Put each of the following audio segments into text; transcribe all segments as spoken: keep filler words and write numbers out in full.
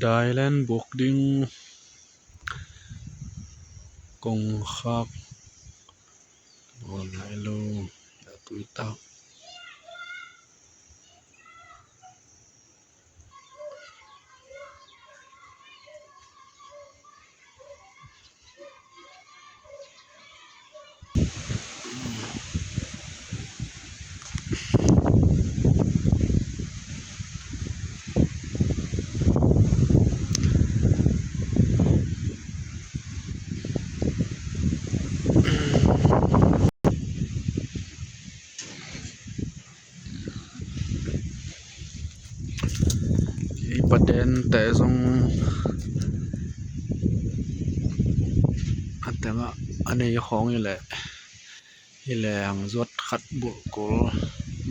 Dailen buk ding kongkhak bawl nai lo, a tui tak. I paten te zong a tengah a nei khawng i leh, i leh ang zuat khat bulh kul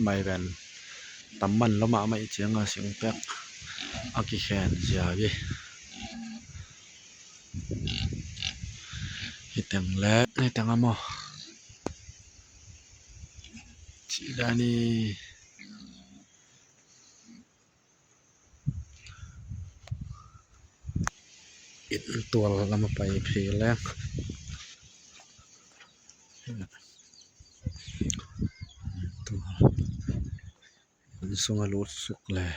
mai ven. Tam man lo mahmah i cianga singpek a kikhen zia hi. Hi teng le hi teng a maw? Cih dan hi. Inn tual lam a pai phei leng. Inn sung a lut suk le.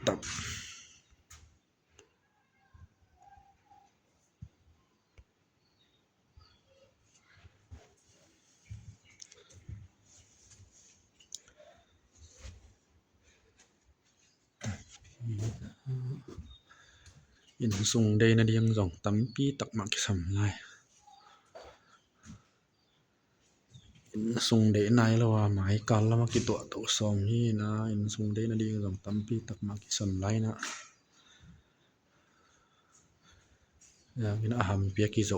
Tap. Inn sung deih nading zong tampi tak mah kisam lai. Inn sung deih nai lo a, mai kal lam a kituah toh sawm hi na, inn sung deih nading zong tampi tak mah kisam lai na. Inn a hampi a kizo,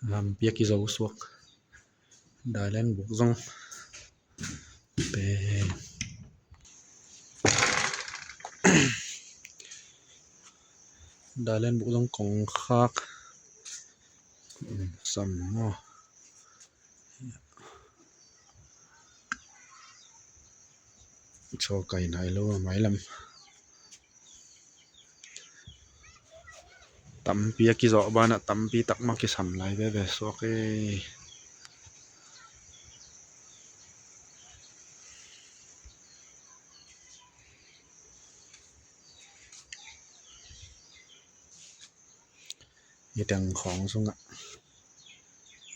hampi a kizo suak. Dailen buk zong pen. Dailen buk zong kongkhak. Sam maw? Chaw kai nai lo a mailam. Tampi a kizawh banah tampi tak mah kisam lai veve suak e. Hi teng khawng sungah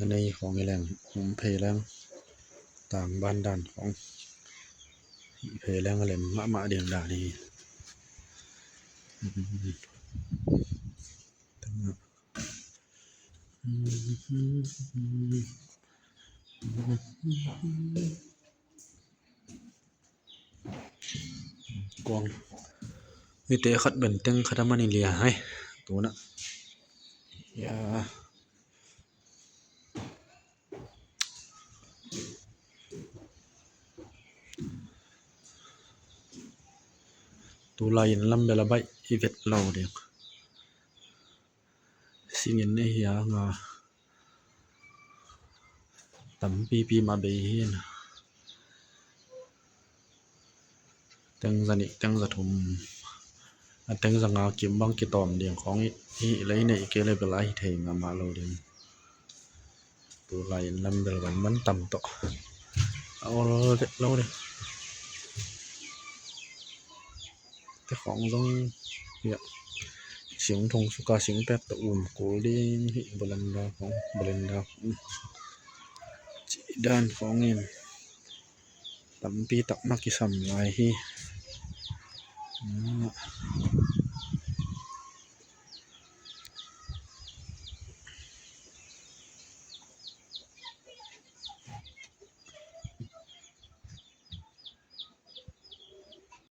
a nei khawng hi leng hum phei leng, tang ban dan khawng hih phei leng a lem mahmah ding dan hi. Kuang. Hihte khat benteng khat a mani lia hai. Tuna. Ya. Tulai in lam bel a baih i vet lo ding. Singin nei hi a nga. Tampipi mah bei hi na. Teng za nih, teng za thum, a teng za nga kim bang kitawm ding khawng hi, hi lei neih kei le bel a hi thei mahmah lo ding. Tulai in lam bel van man tam tawh a ol vet lo ding. Te khawng zong hiah sing thong suka sing pek tawh um kul ding hi, balanda khawng, balanda khawng. Cih dan khawng in tampi tak mah kisam lai hi.